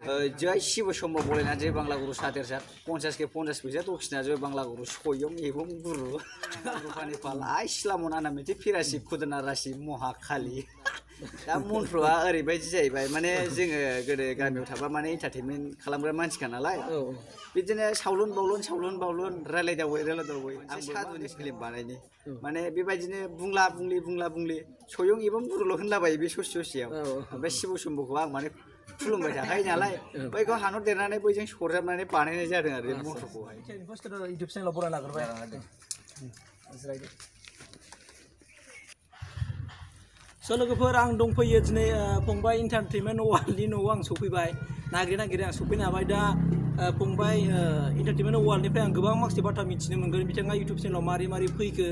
जय शिव सम्भव बोलायना जय बांला गुरु सातेर सात 50 के 50 फैसा दक्षिणा जय बांला गुरु सयं एवं गुरु रुपानि पाल आइ सिलामन आना मेथि फिरासि खुदना रासि महा खालि दा मन्त्रआ ओरैबायदि जाहैबाय माने जोङो गोदो गामियाव थाबा माने एन्टारटेनमेन्ट खालामग्रा मानसिखा नालाय बिदिनो सावलुन बावलुन रायलायदावै आं साधुनि फिल्म बानायनि माने बेबायदिनो बुंला बुंलि सयं एबं गुरुल' होनलाबायो बे ससेयाव ओमफ्राय शिव शम्भुखौ आं माने खुलुमबाय थाखायो नालाय बैखौ हानर देरनानै बैजों सरजाबनानै बानायनाय जादों आरो बे मन्त्रखौहाय इउटुब चेनेलाव बरायनो नागिरबाय स' लोगोफोर आं दंफैयो दिनै फंबाय इन्टारटेनमेन्ट वार्ल्डनि न'आव आं सफैबाय नागिरै आं सफैनो हाबाय दा फंबाय इन्टारटेनमेन्ट वार्ल्डनिफ्राय आं गोबां माखासे बाथ्रा मिथिनो मोनगोन बिथाङा इउटुब चेनेलाव मारै फैखो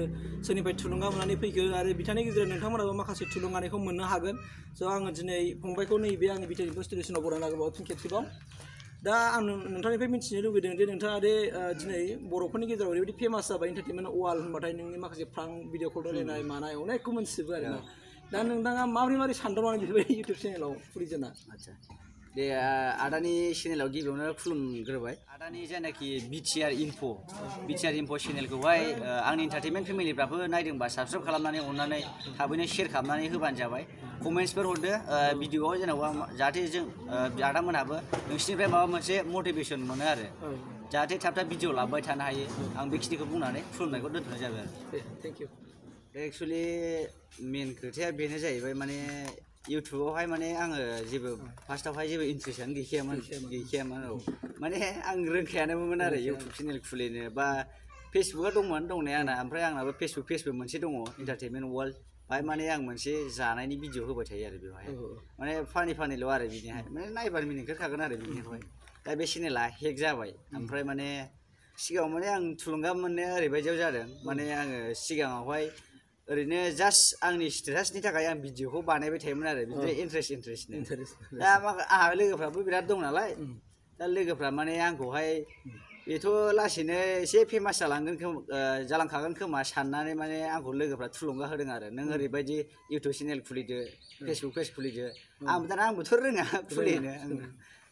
सोरनिफ्राय थुलुंगा मोननानै फैखो आरो बिथांनि गेजेरजों नोंथांमोनाबो माखासे थुलुंगानायखौ मोननो हागोन स' आङो दिनै फंबायखौ नैबे आंनि बिटिआर स्टुडिय'आव बरायनो नागिरबाय फिन खेबसेबाव दा आं नोंथांनिफ्राय मिथिनो लुबैदों जे नोंथाङा दे दिनै बर'फोरनि गेजेराव ओरैबायदि फेमास जाबाय इन्टारटेनमेन्ट वार्ल्ड होनबाथाय नोंनि माखासे फ्रांक भिडिअ कल रायलायनाय मानाय अनेकखौ मोनथिजोबो आरोना दा नोंथाङा माबोरै सानदोंमोन बेफोरबायदि इउटुब चेनेलाव खुलिजेना आच्छा दे आदानि चेनेलाव गिबियावनो खुलुमग्रोबाय आदानि जायनाखि बिटिआर इनफ' चेनेलखौहाय आंनि इन्टारटेनमेन्ट फेमिलिफ्राबो नायदोंबा साबसक्राइब खालामनानै अननानै थाबैनो शेयार खालामनानै होबानो जाबाय कमेन्ट्सफोर हरदो भिडिअआव जेनेबा जाहाथे जों आदामोनहाबो नोंसिनिफ्राय माबा मोनसे मटिभेसन मोनो आरो जाहाथे थाब भिडिअ लाबोबाय थानो हायो आं बेखिनिखौ बुंनानै खुलुमनायखौ दोनथ'नाय जाबाय आरो थेंक इउ एक्सुवेलि मेन खोथाया बेनो जाहैबाय माने इउटुबावहाय माने आङो जेबो फार्स्टआवहाय जेबो इन्ट्रेस्टआनो गैखायामोन औ माने आं रोंखायानोमोन आरो इउटुब चेनेल खुलिनो बा फेसबुकआ दंमोन दंनाया आंना ओमफ्राय आंनाबो फेसबुक पेजबो मोनसे दङ इन्टारटेनमेन्ट वार्ल्ड बाहाय माने आं मोनसे जानायनि भिडिअ होबाय थायो आरो बेवहाय माने फानिल' आरो बिनिहाय माने नायबानो मिनिखागोन आरो बिनिहाय दा बे चेनेला हेक जाबाय ओमफ्राय माने सिगाङाव माने आं थुलुंगा मोननाया ओरैबायदियाव जादों माने आङो सिगाङावहाय ओरैनो जास्ट आंनि स्टेटासनि थाखाय आं भिडिअखौ बानायबाय थायोमोन आरो बिदिनो इन्ट्रेस्टनो दा आंहा लोगोफ्राबो बिराद दं नालाय दा लोगोफ्रा माने आंखौहाय बेथ' लासैनो एसे फेमास जालांखागोन खोमा साननानै माने आंखौ लोगोफ्रा थुलुंगा होदों आरो नों ओरैबायदि इउटुब चेनेल खुलिदो फेसबुक पेज खुलिदो आंबोथ' रोङा खुलिनो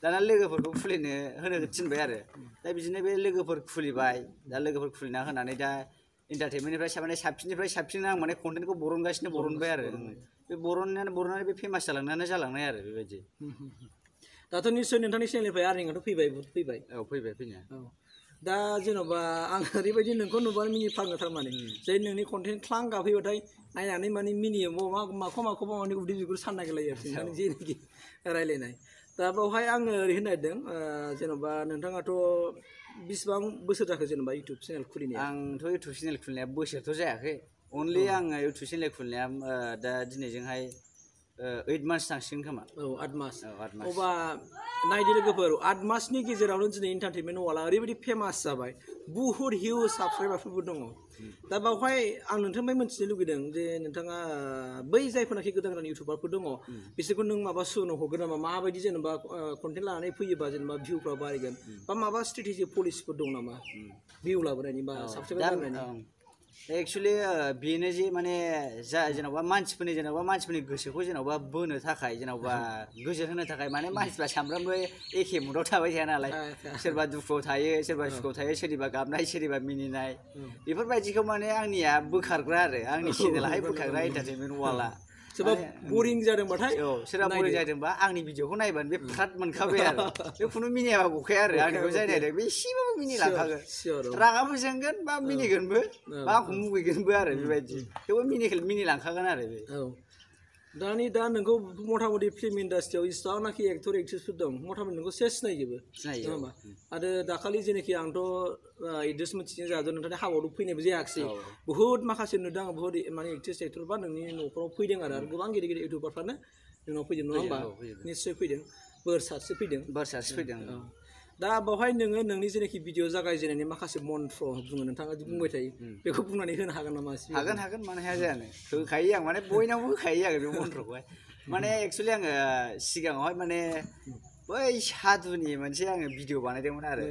दाना लोगोफोरखौ खुलिनो होनो थिनबाय आरो दा बिदिनो बे लोगोफोर खुलिबाय दा लोगोफोर खुलिना होनानै दा इन्टारटेनमेन्टनिफ्राय माने साबसिननिफ्राय साबसिन आं माने कन्टेन्टखौ बरनबाय आरो बे बरननानै बे फेमास जालांनाय आरो बेबायदि दाथ' निस्सय नोंथांनि चेनेलनिफ्राय आर्निंआथ' फैबाय औ फैनाया दा जेन'बा आं ओरैबायदि नोंखौ नुबानो मिनिफ्लाङो थारमाने जे नोंनि कन्टेन्ट क्लां गाफैबाथाय नायनानै माने मिनियो माखौबा माने उदै बिगुर सान नागिरलायो आरो जेनाखि रायलायनाय दा बेवहाय आङो ओरै होननो नागिरदों जेन'बा नोंथाङाथ' बिसिबां बोसोर जाखो जेनेबा इउटुब चेनेल खुलिनाया आंथ' इउटुब चेनेल खुलिनाया बोसोरथ' जायाखै अनलि आङो इउटुब चेनेल खुलिनाया दा दिनैजोंहाय 8 मान्थस थांसिगोन खोमा 8 मास अब्ला नायदो लोगोफोर 8 मासनि गेजेरावनो दिनै इन्टारटेनमेन्ट वाला ओरैबायदि फेमास जाबाय बुहुत हिउज साबसक्राइबारफोरबो दङ दा बावहाय आं नोंथांनिफ्राय मिथिनो लुगैदों जे नोंथाङा बै जायफोरनाखि गोदान इउटुबारफोर दङ बिसोरखौ नों माबा सुनो हरगोन नामा माबायदि जेनेबा कन्टेन्ट लानानै फैयोबा जेनेबा भिउफ्रा बारायगोन बा माबा स्ट्रेटेजि पलिसिफोर दं नामा भिउ लाबोनायनि बा साबसक्राइबार जानायनि एक्सुवेलि बेनो जे माने जेन'बा मानसिफोरनि गोसोखौ जेन'बा बोनो थाखाय जेन'बा गोजोन होनो थाखाय माने मानसिफ्रा सामफ्रामबो एखे मुदाव थाबाय थाया नालाय सोरबा दुखुआव थायो सोरबा सुखुआव थायो सोरनिबा गाबनाय सोरनिबा मिनिनाय बेफोरबायदिखौ माने आंनिया बोखारग्रा आरो आंनि चेनेलाहाय बोखारग्रा इन्टारटेनमेन्ट वाला सोरबा बरिं जादोंबाथाय सोरबा बरिं जादोंबा आंनि भिडिअखौ नायबानो बे फ्राद मोनखाबाय आरो बे खुनु मिनियाबा गखाया आरो आंनिखौ जाय नायदों बे एसेबाबो मिनिलांखागोन रागाबो जोंगोन बा मिनिगोनबो बा आंखौ मुगैगोनबो आरो बेबायदि थेवबो मिनिलांखागोन आरो बे दा नोंखौ मथा मथि फिल्म इन्डास्ट्रियाव जेसेबांनाखि एक्टर एक्ट्रिसफोर दं मथा मथि नोंखौ सेस सिनायजोबो नङा होमबा आरो दाखालि जेनाखि आंथ' एड्रेस मिथिनो जादों नोंथांनि हाबायाव फैनायबो जायाखिसै बुहुत माखासे नुदों आं बुहुत माने एक्ट्रिस एक्टर बा नोंनि न'खराव फैदों आरो गोबां गिदिर इउटुबारफ्रानो नोंनाव फैदों नङा होमबा निस्सय फैदों बोर सारस्रि फैदों दा बावहाय नोङो नोंनि जेनाखि भिडिअ जागायजेननायनि माखासे मन्त्र बुङो नोंथाङा बुंबाय थायो बेखौ बुंनानै होनो हागोन नामा हागोन मानो हाया जानो होखायो आं माने बयनावबो होखायो आरो बे मन्त्रखौहाय माने एक्सुवेलि आङो सिगाङावहाय माने बै साधुनि मोनसे आङो भिडिअ बानायदोंमोन आरो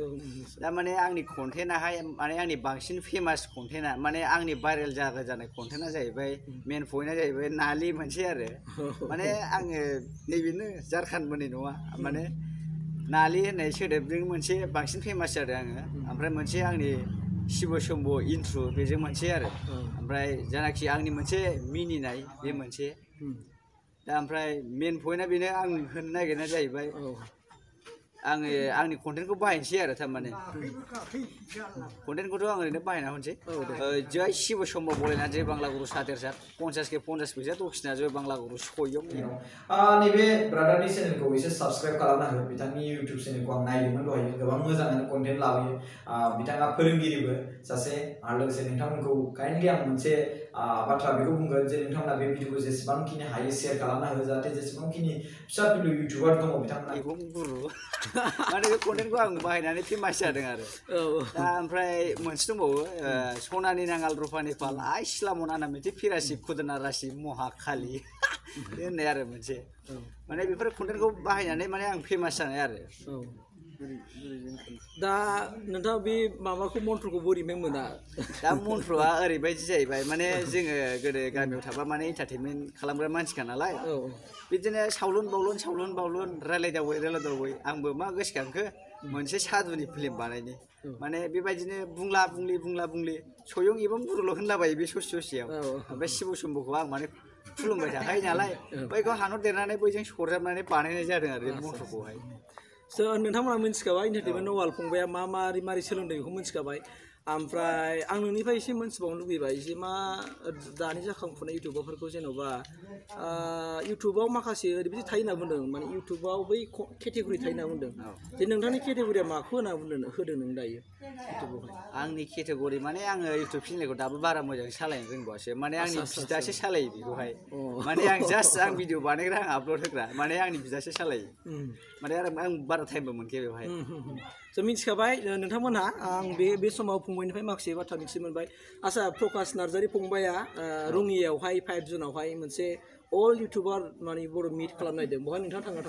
दा माने आंनि कन्टेन्टआहाय माने आंनि बांसिन फेमास कन्टेन्टआ माने आंनि भाइरेल जानाय कन्टेन्टआ जाहैबाय मेन पइन्टआ जाहैबाय नालि मोनसे आरो माने आङो नैबेनो झारखान्डफोरनि नङा माने नालि होननाय सोदोबजों मोनसे बांसिन फेमास जादों आङो ओमफ्राय मोनसे आंनि शिब शम्भ इन्ट्र' बेजों मोनसे आरो ओमफ्राय जानाखि आंनि मोनसे मिनिनाय बे मोनसे दा ओमफ्राय मेन पइन्टआ बेनो आं होननो नागिरनाया जाहैबाय आङो आंनि कन्टेन्टखौ बाहायनोसै आरो थारमाने कन्टेन्टखौथ' आं ओरैनो बाहायना होनोसै जय शिब शम्भ बलायना जय बांला गुरु सातेर सात 50K 50 फैसा दक्षिणा जय बांला गुरु सयं नैबे ब्रादारनि चेनेलखौ एसे साबस्क्राइब खालामना हो बिथांनि इउटुब चेनेलखौ आं नायदोंमोन दहाय गोबां मोजाङानो कन्टेन्ट लाबोयो बिथाङा फोरोंगिरिबो सासे आरो लोगोसे नोंथांमोनखौ काइन्डलि आं मोनसे बाथ्रा बेखौ बुंगोन जे नोंथांमोना बे भिडिअखौ जेसेबांखिनि हायो शेयार खालामना हो जाहाथे जेसेबांखिनि फिसा फिलु इउटुबार दङ बिथांमोना मैगं गुरु माने बे कन्टेन्टखौ आं बाहायनानै फेमास जादों आरो दा ओमफ्राय मोनसे दंबावो सनानि नांगाल रुपानि फाल आइ सिलामन आना मोनसे फिरासि खुदना रासि महाखालि होननाय आरो मोनसे माने बेफोर कन्टेन्टखौ बाहायनानै माने आं फेमास जानाय आरो दा नोंथाङा बे माबाखौ मन्त्रखौ बोरैहाय मोना दा मन्त्रआ ओरैबायदि जाहैबाय माने जोङो गोदो गामियाव थाबा माने एन्टारटेनमेन्ट खालामग्रा मानसिखा नालाय बिदिनो सावलुन बावलुन रायलायदावै आंबो मा गोसोखांखो मोनसे साधुनि फिल्म बानायनि माने बेबायदिनो बुंला बुंलि सयं एबा गुरुल' होनलाबायो बे ससेयाव ओमफ्राय शिब शम्भखौ आं माने खुलुमबाय थाखायो नालाय बैखौ हानहरदेरनानै बैजों सरजाबनानै बानायनाय जादों आरो बे मन्त्रखौहाय नोंथांमोना मिथिखाबाय इन्टारटेनमेन्ट वाल फंबाया मारै सोलोंदों बेखौ मिथिखाबाय ओमफ्राय आं नोंनिफ्राय एसे मोनथिबावनो लुबैबाय जे मा दानि जाखांफुनाय इउटुबारफोरखौ जेन'बा इउटुबाव माखासे ओरैबायदि थायो होनना बुंदों माने इउटुबाव बै केटेगरि थायो होनना बुंदों जे नोंथांनि केटेगरिया माखौ होनना होदों नों दायो इउटुबावहाय आंनि केटेगरि माने आङो इउटुब चेनेलखौ दाबो बारा मोजां सालायनो रोंबावासो माने आंनि बिदासो सालायो बेखौहाय माने आं जास्ट आं भिडिअ बानायग्रा आं आपल'ड होग्रा माने आंनि बिदासो सालायो माने आं बारा टाइमबो मोनखाया बेवहाय जों मिथिखाबाय नोंथांमोनहा आं बे समाव फंबायनिफ्राय माखासे बाथ्रा मिथिनो मोनबाय आच्चा प्रकाश नार्जारि फंबाया रङियावहाय 5 जुनावहाय मोनसे अल इउटुबार माने बर' मिट खालामनो नागिरदों बेवहाय नोंथाङा थाङो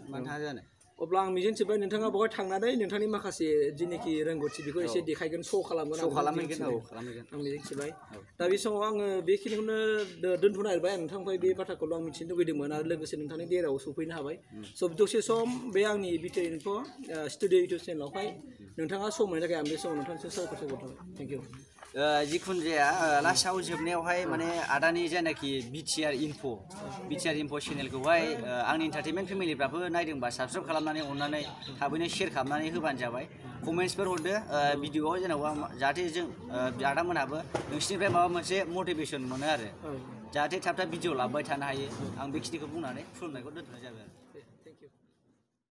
मानो थाङा जानो अब्ला आं मिजिंथिबाय नोंथाङा बेवहाय थांनानै नोंथांनि माखासे जेनोखि रोंगौथि बेखौ एसे देखायगोन श' खालामगोन आं मिजिंथिबाय दा बे समाव आङो बेखिनिखौनो दोनथ'नो नागिरबाय आं नोंथांनिफ्राय बे बाथ्राखौल' आं मिथिनो लुगैदोंमोन आरो लोगोसे नोंथांनि देराव सफैनो हाबाय स' दसे सम बे आंनि बिटिआर इनफ' स्टुडिअ इउटुब चेनेलावहाय नोंथाङा सम मोननायनि थाखाय आं बे समाव नोंथांनिसिम साबायखर थाबाय थेंक इउ जिखुनु जाया लास्टआव जोबनायावहाय माने आदानि जायनाखि बिटिआर इनफ' चेनेलखौहाय आंनि एन्टारटेनमेन्ट फेमिलिफ्राबो नायदोंबा साबस्क्राइब खालामनानै अननानै थाबैनो शेयार खालामनानै होबानो जाबाय कमेन्ट्सफोर हरदो भिडिअआव जेनेबा जाहाथे जों आदामोनहाबो नोंसिनिफ्राय माबा मोनसे मटिभेसन मोनो आरो जाहाथे थाब भिडिअ लाबोबाय थानो हायो आं बेखिनिखौ बुंनानै खुलुमनायखौ दोनथ'नाय जाबाय